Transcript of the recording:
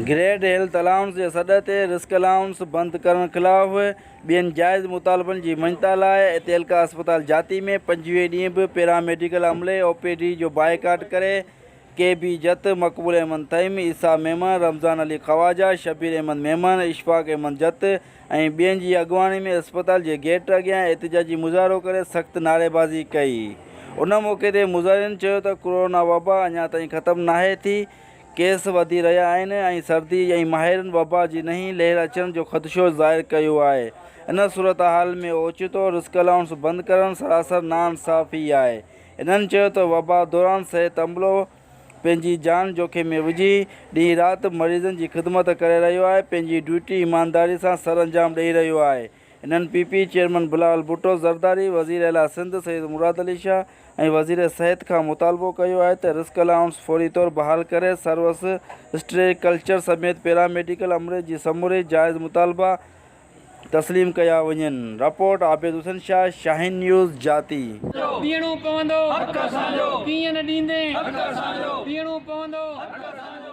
Grade health allowance جي سڏ تي رسڪ الائونس بند ڪرڻ خلاف ٻين جائز مطالبن جي مڃتا لاء تعلقه اسپتال جاتي ۾ 25 ڏينهن به پيرا ميڊيڪل عملي او پي ڊي جو بائيڪاٽ ڪري ڪي بي جت، مقبول احمد ٿهيم، عيسيٰ ميمڻ، رمضان علي خواجه، شبير احمد ميمڻ، اشفاق احمد جت ۽ ٻين جي اڳواڻي ۾ اسپتال جي گيٽ اڳيان احتجاجي مظاهرو ڪري سخت نعريبازي ڪئي. ان موقعي تي مظاهرين چيو ته ڪورونا وبا اڃا تائين ختم ناهي ٿي، ڪيس وڌي رهيا آهن ۽ سردي ۽ ماهرن وبا جي نئين لهر اچڻ جو خدشو ظاهر ڪيو آهي، ان صورتحال ۾ اوچتو رسڪ الائونس بند ڪرڻ سراسر ناانصافي آهي. هنن چيو ته وبا دوران صحت عملو پنهنجي جان جوکي ۾ وجهي ڏينهن رات مريضن جي خدمت ڪري رهيو آهي، پنهنجي ڊيوٽي ايمانداري سان سرانجام ڏئي رهيو آهي. هنن P P chairman Bilawal Bhutto Zardari, وزير اعليٰ سنڌ سيد مراد علي شاهه ۽ وزير صحت کان مطالبو ڪيو آهي ته رسڪ الائونس فوري طور بحال ڪري سروس اسٽريڪلچر سميت پيرا ميڊيڪل عملي جي سموري جائز مطالبا تسليم ڪيا وڃن، رپورٽ، عابد حسين شاهه، شاهين نيوز، جاتي. ڏيڻو پوندو حق اسان جو ڪيئن نه ڏيندين حق اسان جو ڏيڻو پوندو حق اسان جو.